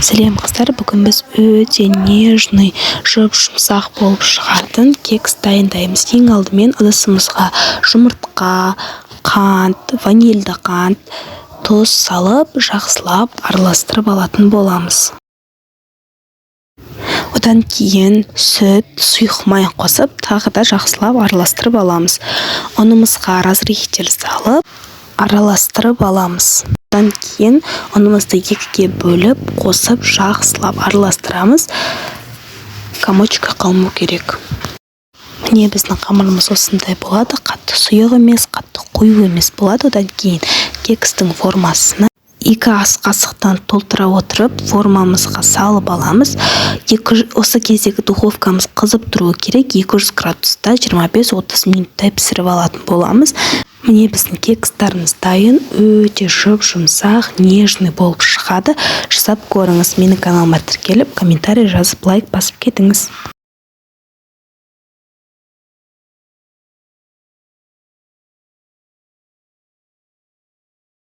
Сәлем, қыздар! Бүгін біз өте нежный, жұп-жұмсақ болып шығатын кекс дайындаймыз. Ең алдымен ыдысымызға жұмыртқа, қант, ванильді қант, тұз салып, жақсылап араластырып алатын боламыз. Одан кейін сүт, сұйық май қосып, тағы да жақсылап араластырып аламыз. Ұнымызға разрыхлитель салып, араластырып аламыз. Одан кейін ұнымызды екіге бөліп қосып, жақсылап араластырамыз, комочка қалмау керек. Міне, біздің қамырымыз осындай болады, қатты сұйық емес, қатты қою емес болады. Одан кейін кекстің формасына 2 ас қасықтан толтыра отырып, формамызға салып аламыз. Осы кездегі духовкамыз қызып тұруы керек, 200 градуста 25-30 минуттай пісіріп алатын боламыз. Міне, біздің кекстарымыз дайын, өте жұп-жұмсақ, нежный болып шығады. Жасап көріңіз. Менің каналыма тіркеліп, комментарий жазып, лайк басып кетіңіз.